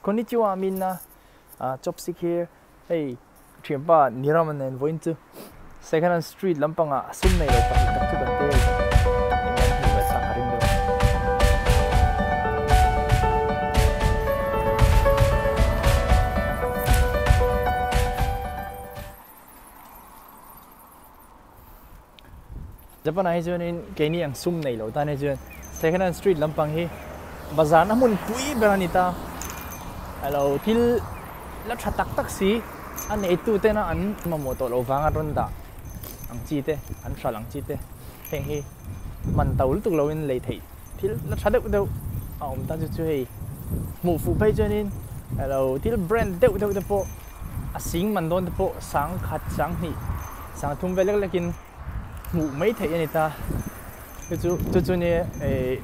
Konnichiwa minna chopstick here hei thianpa Nirama nen vawiin chu Second hand street lampangah sum nei lo pahnih tak chu kan tel eng an hmuh ve chak a ring deuh a. Japan ah hi chuanin keini ang sum nei lo tan hi chuan Second hand street lampang hi bazar na hmun pui ber a ni ta. Alo thil la tha tak tak si a neitu tena an mamawh tawh loh vanga rawn dah ang chi te an hralh ang chi te heng hi man to lutuk loin lei theih thil la tha deuh deuh a awm ta chu chu hei hmuh fuh phei chuanin alo thil brand deuh deuh te pawh a sing man dawn te pawh sang khat sang hnih sang thum vel lek lekin hmuh mai theih a ni ta chu chu chu chu nia eh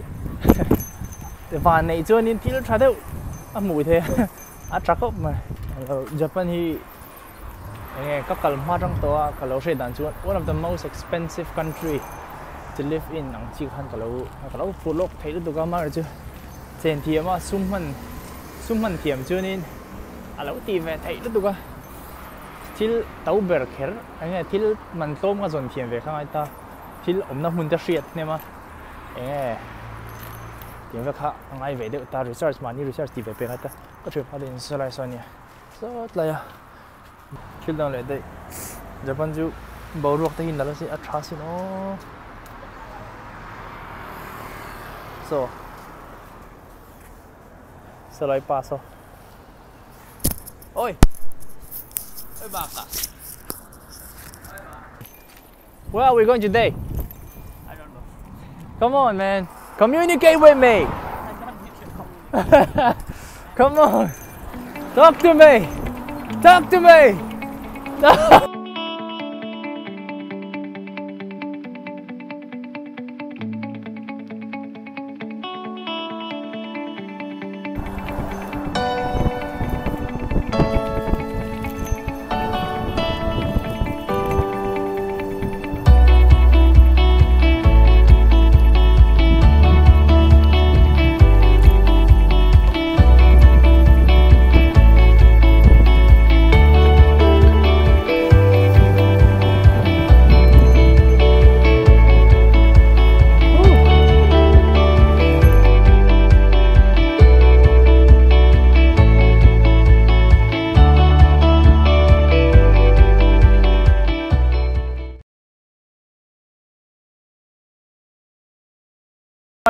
van neih chuanin thil tha deuh a hmuh theih a a tha khawp mai alo Japan hi enge ka kal hma tang tawh a ka lo hriat dan chuan one of the most expensive country to live in ang chi khan ka lo ka lo fuh lawk theih lutuk a amaherawhchu chu chen thiam a sum hman sum hman thiam chuanin a lo tih ve theih lutuk a thil to ber kher enge thil man tlawm ka zawn thiam ve kha ngai ta thil awmna hmun te hriat hnem a enge tiang vek kha a ngai ve deuh ta research mahni research tih ve pek ngai ta ka thian phalin saw lai saw ania sawt lai a thil dang leh daih Japan chu boruak te hi nalh a tha sin aw saw saw lai pa saw oi oi baka Where are we going today? I don't know. Come on, man. Communicate with me. I don't need to communicate. Come on. Talk to me. Talk to me.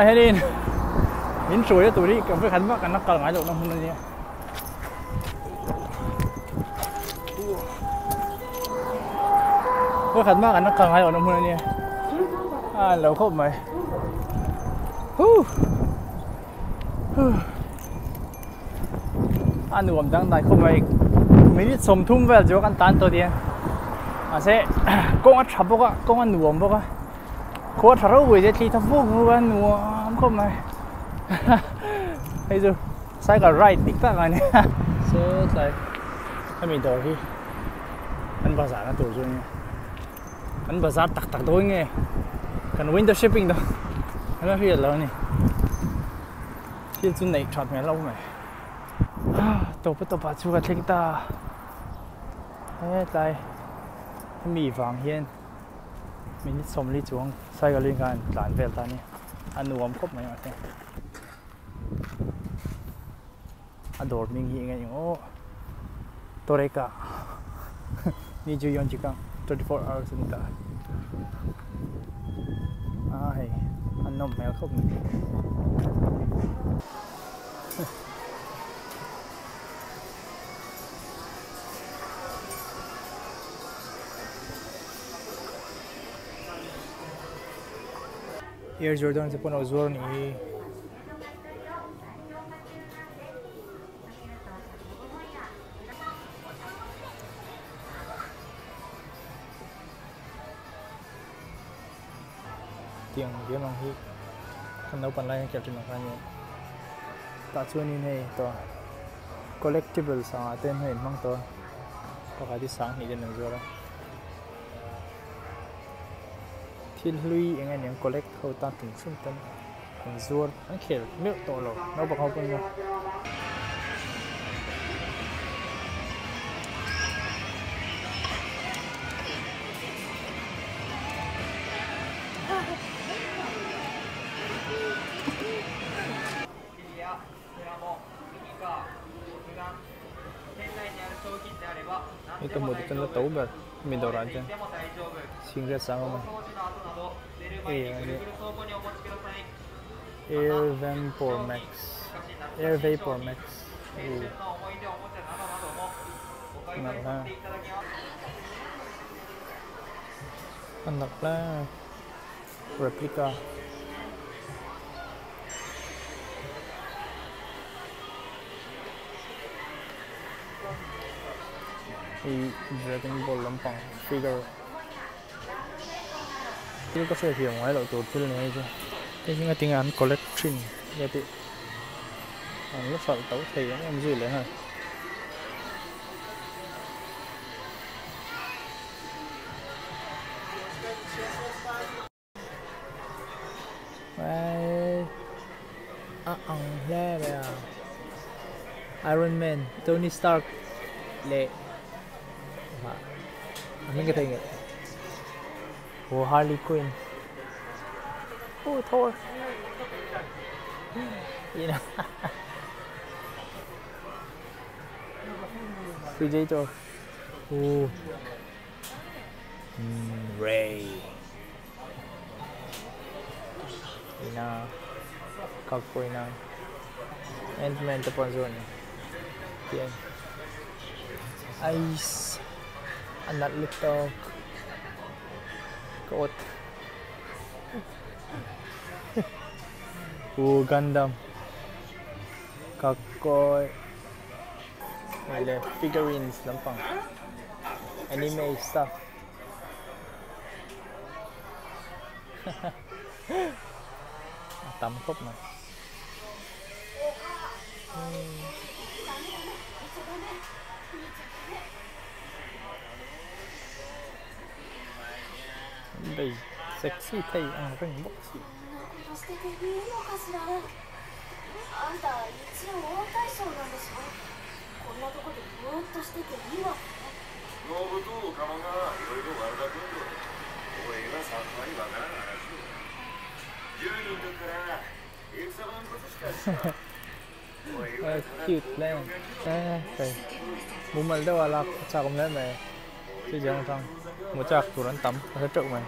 Henin min hruai tur hi ka vekhat vak an la kal ngai lohna hmun a nia. Vekhat vak an la kal ngai lohna hmun a nia. A lo khawp mai. Huh. Huh. A nuam dang dai khawp mai. Minute 30 vel chu kan tan tawh nia. Mahse kawng a tha bawk a, kawng a nuam bawk a. Khua tha ropui te thli tha vuk vuk a nuam khawp mai. Hei chu cycle ride dik tak a nia. Saw tlai hemi dawr hi an bazar na tur chu a nia. An bazar tak tak dawn nge kan winter shopping dawn an la hriat lo a ni. Thil chu neih that hmel lo mai. Tawpa tawpah chu ka thleng ta. Hetlai hemi vang hian minute 40 chuang cycle in khan tlan vel ta a ni. A nuam khawp mai mahse. A dawr hming hi eng eng aw Toreka 24 jikan 24 hours a ni ta a hei a nawm hmel khawp mai. Air Jordan te pawh an lo zuar a nih hi. Tiang diam ang hi kan naupang lai hian khelh thin ang kha ania tah chuanin hei tawh collectibles angah te an hei an hmang tawh a pakhat hi sanghnih te an zuar a thil hlui eng eng collect ho tan hrim hrim te. An zuar an khel meuh tawh lo naupang ho pawn maw. Hei ka hmuh te chuan la to ber hemi dawrah chuan singlet sang awm a hei ang hi air vapour max air vapour max hei nalh hle a nalh hle replica. Hei dragon ball lampang figure thil ka hriat thiam ngai loh tur thil a ni hei chu hei hi ngatinge an collect thin nge tih an la hralh tho thei em em zui leh nghal. A ang hle mai a Iron Man Tony Stark leh a hming ka thei nge aw Harley Quinn aw Thor Predator aw Ray いいなかっこいいな Ant-Man te pawh an zuar a ni tiang ice a nalh lutuk ka awt uh Gundam ka kawi leh figurines lampang anime stuff. A tam khawp mai. Bei sexy thei ang reng bawk si. Cute hle mai mumal deuh a lak a chak awm hle mai chu chiang atang hmu chak tur an tam a hre teuh mai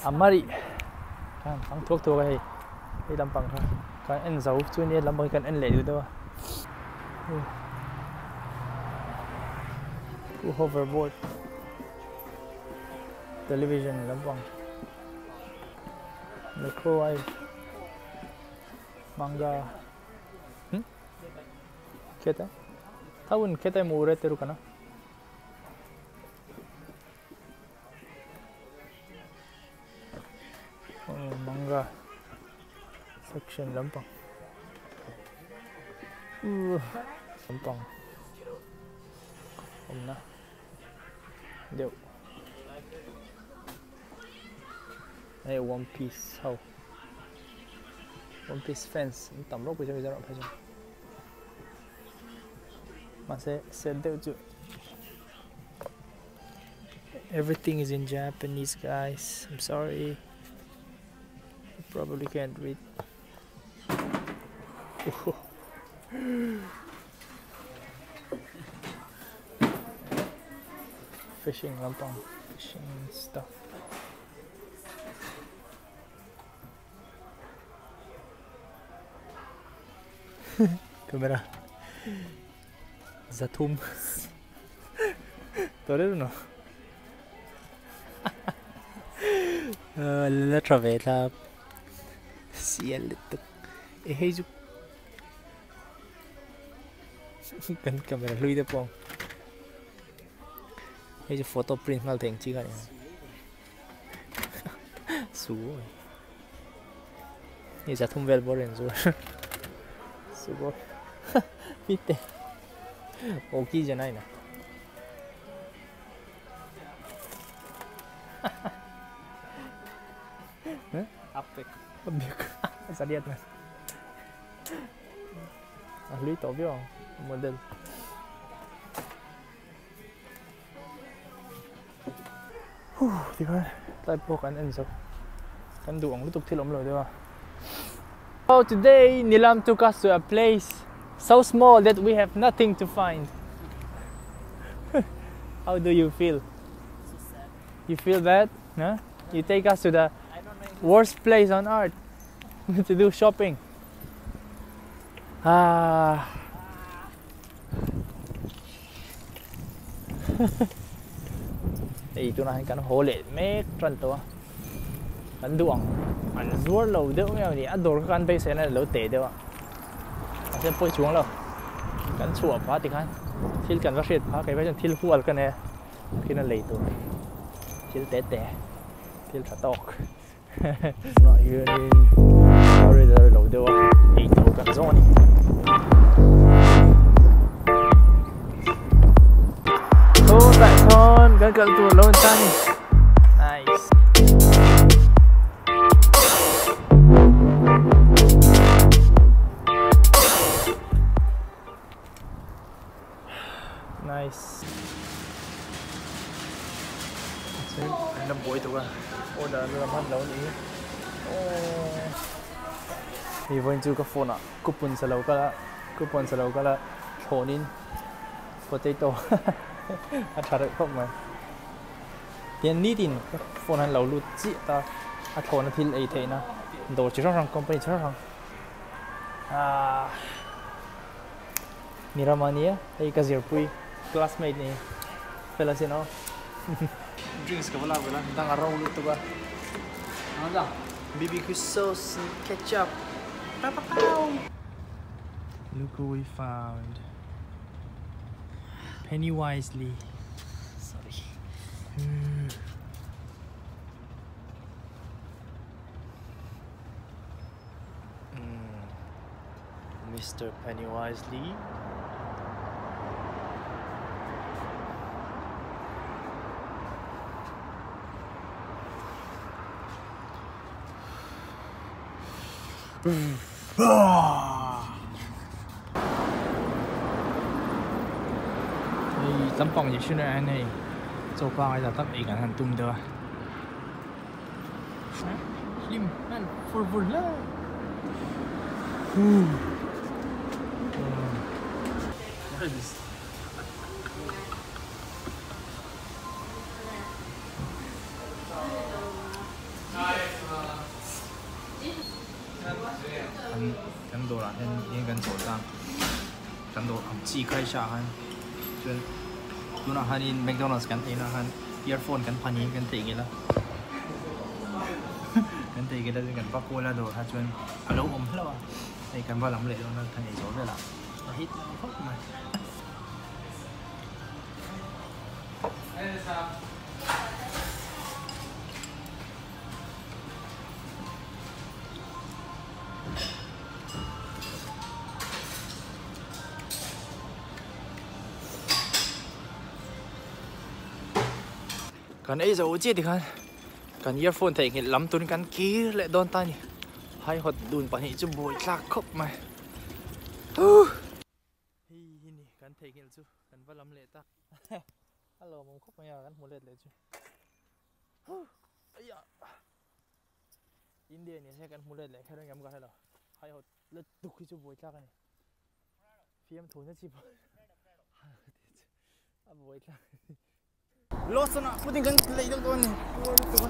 a mari khan ang thuak thuak a hei hei lampang kha kan en zo chu nia lampang hi kan en leh duh deuh a hoverboard television lampang microwave manga hmm 携帯多分携帯も売れてるかな manga section lampang lampang awmna deuh hei one piece ho one piece fans an tam ropui chuan mizoram ah phei chuan mahse set deuh chu everything is in Japanese guys I'm sorry you probably can't read fishing lampang fishing stuff camera zathum 取れるの la tha ve thlap sial lutuk e hei chu kan camera hlui te pawh hei chu photo print nghal thei ang chi kha a ni su hei zathum vel bawr in zuar sugoi mite okiじゃないな Up vek. Up vek. Zariat man. A hlui tawh viau ang model. Huh tikhan tlai pawh kan en zo. Kan duh ang lutuk thil awm lo deuh a. So today Nilam took us to a place so small that we have nothing to find. How do you feel? So sad. You feel bad? Huh? You take us to the worst place on earth to do shopping. Ah. Hei tunah hian kan haw leh mek tan tawh a, kan duh ang an zuar lo deuh nge ni a dawr kha kan beisei na lo teh deuh a mahse pawi chuang lo kan chhuah phah tikhan thil kan va hriat phah kei phei chuan thil hual ka nei a khin a lei tur thil te te thil tha tawk tunah hianin a ri lo deuh a ei tur kan zawng a ni. Tah sawn kan kal tur lo an tan a ni nice. Nice. An la buai tuk a order an la hman lo a nih hi. Hei vawiin chu ka phone ah coupon sa lo kal a coupon sa lo kal a thlawnin potato a tha reuh khawp mai. Tian nitin ka phone han lo lut chiah ta a thlawhna thil ei theihna dawr chi hrang hrang company chi hrang hrang ah. Ni ram a nia, hei ka zirpui classmate ni fel asin aw. Drinks ka va lak vel a, dang a ro lutuk a. BBQ sauce and ketchup. Pow pow pow. Look who we found. Penny Wisely. Sorry. Hmm. Mister Pennywise Lee. Hei lampang ni hrin a hei chaw pangai tak tak ei kan han tum deuh a. Hlim hmel fur fur hle. Kan dawrah hian eng kan chawl ta kan dawr ang chi khai sha khan chuan tunah hianin McDonald's kan eina khan earphone kan phan hi kan theih ngil a kan theih ngil a chuan kan va call a dawr kha chuan a lo awm hlauh a hei kan va lam leh dawn a kan ei zawh velah a hit lo khawp mai. Kan ei zo chiah tikhan kan earphone theihnghilh lam turin kan kir leh dawn ta a ni. Haihawt dun pahnih chu buai tlak khawp mai. Hei hi ni kan theihnghilh chu kan va lam leh ta. A lawmawm khawp mai a kan hmu let leh chu. India ni se kan hmu let leh kher engem ka hre lo. Haihawt lutuk hi chu buai tlak a ni. Fiamthu na chi pawh a buai tlak. Lawson ah pudding kan lei deuh dawn a ni. Puar lutuk a.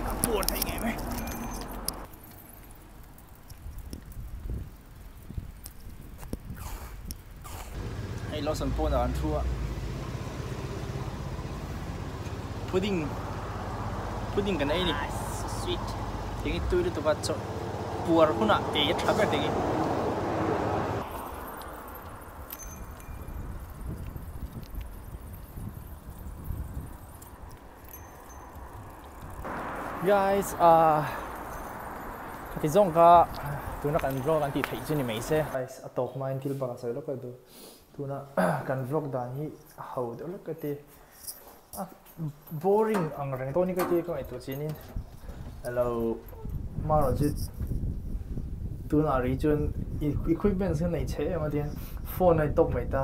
A puar thei ngei mai. Hei Lawson pawnah an thu a. Pudding pudding kan ei a ni. Sweet. Tingi tui lutuk a chaw puar hunah ei a tha ber tingi. Guys ah khati zawng kha tuna kan vlog an tih theih chu ni mai se. Guys a tawp hmain thil bakah sawi lawk a duh tuna kan vlog dan hi a ho deuh lawk ka ti a boring ang reng dawn hi ka ti ka ngaihtuah chin in alo. Marawh chu tunah rih chuan equipment kha nei chhe em a tihian phone a tawp mai ta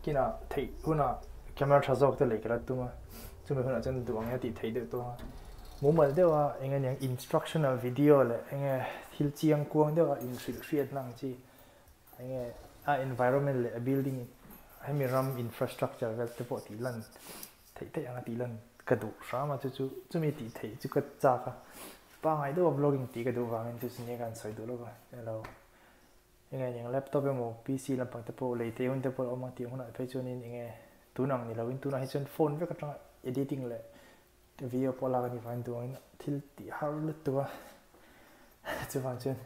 kinah theih hunah camera tha zawk te lei ka la tum a chumi hunah chuan duh ang e tih theih deuh tawh a mumal deuh a eng aniang instructional video leh eng nge thil chiang kuang deuh a inhrilh hriatna ang chi eng nge a environment leh a building hemi ram infrastructure vel te pawh tih lan theih theih anga tih lan ka duh hram a chu chu chumi tih theih chu ka chak a pangai deuh a vlogging tih ka duh vangin chu chu nia ka han sawi duh lova elo enge eng laptop emaw PC lampang te pawh lei theih hun te pawh a awm ang tih hunah phei chuanin enge tun ang ni lovin tunah hi chuan phone vek atanga editing leh video pawh lak a nih vangin duh angin thil tih har lutuk a chuvang chuan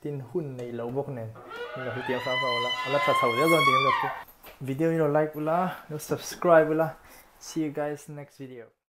tin hun neih loh bawk nen lo hetiang hram hram ula a la tha chho zel dawn tih kan lo hria video hi lo like ula lo subscribe ula see you guys next video.